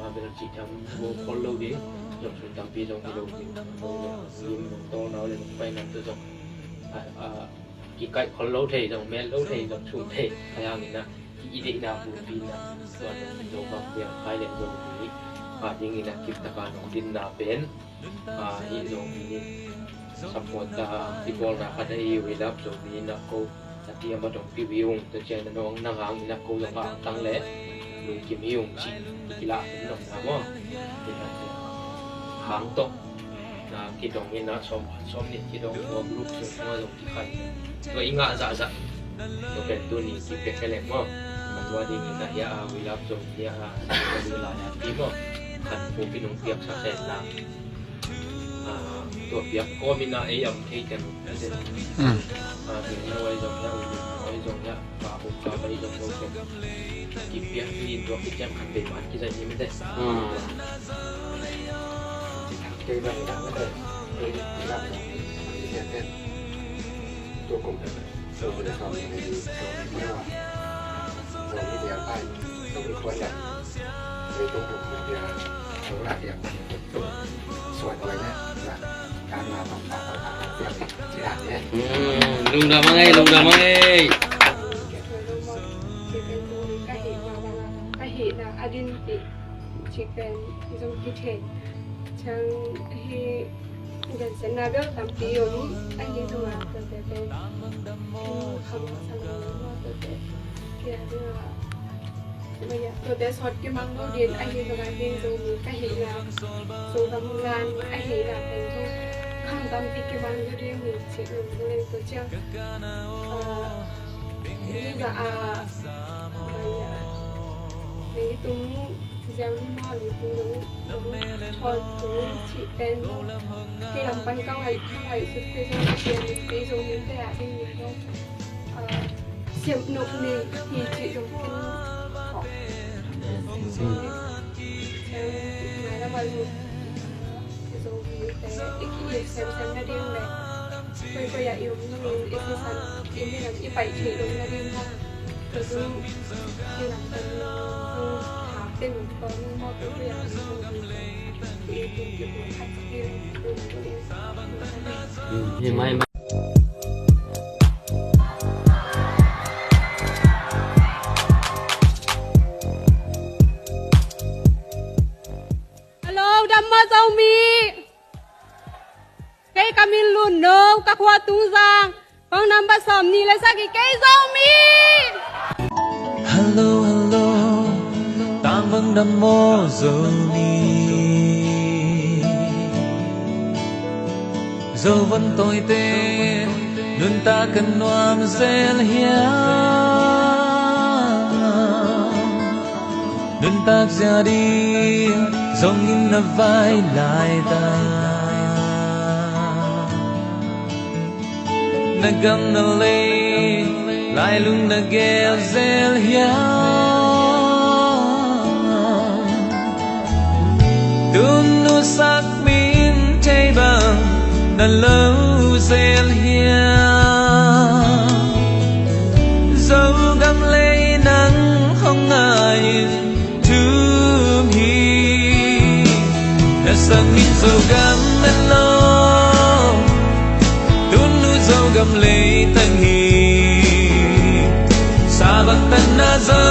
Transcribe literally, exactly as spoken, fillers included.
Bel cih tham khol lo ding, zong sum tampi zong hi lo ding. Lim tawlnau le paina tawh zong, a, a, kikaih khol lo thei zong, mel lo thei zong, sum thei. Ahi hangin ah, i deihna pumpi in ah, tua zong Zogam piang khai le Zomi a dingin ah, kiptaka nong dinna pen, a, hih Zomi support a, kibawlna khat ahi uh hi lap Zomi in ah ko a ti a ma dong piu hi ung, tua ciang na nong nang hang in ah ko zong a tang le lungkim hi ung cih kilah in nong na maw. Hang tawh na kidong in ah sawm, sawm nih kidong tua group sung sung a zong kikhai. Tua i ngah zahzah tua pen tuni kipia kha leng maw. A tua dingin ah hia a We Love Zomi a, a, a, a, a, pi maw. Khan pu pi nung piak sa khen na. Ah, tua piak kawm in ah ei am thei kan. Mm. Ah, ding na wai zong ya, u ding na wai zong ya, pa u pa bai zong zong zong. Kipiak lin tua kiciam khan bei man kizai ni mete. Mm. Kei bang dah mete. Kei dah mete. Tua kum dah. Lungdam a ngei, lungdam a ngei. Ka hih na a din tih cih pen zong kithei ciang hi. Gansenna bel tampi om, ahi zongin tuate pen, eh, kham sa lo maw tuate, kia ding a, maya, tuate sawt kimang lo ding, ahi zongin ding Zomi ka hihna, Zogam ngan ahi na pen zong khang tampi kimang lo ding hi cih lo leng tua ciang, ah, hi za a, maya, mei tung Ziau ni maw, lungpung zong, zong, chawl tung cih pen zong, kei lam pan ka ngaih, ka ngaihsut pen zong, Pasian in kei zong min te a ding min zong, ah, siam nop nei hi cih zong kin thawh. Ngai lam a zong, zong min te, i ki-it semsem nading le, koikoi ah i om nading, i sisan, i minam, i paih theih loh nading maw. Hello, dam maw Zomi. Kei ka min Lun No, ka khua Tungzang. Phone number sawm nih le sagih, kei Zomi. Hello, hello, tang bang dam maw Zomi. Zo van tawite nuntak ka nuam zel hiam? Nuntak zia ding zongin na vai lai ta. Na gam na lei, lailung na gel zel hiam? Tumnu sak min thei bang na lo zel hiam? Zogam lei nang hong ngai in thum hi. Na sang min Zogam na lo, tunu Zogam lei tang hi. Sabak tan na zo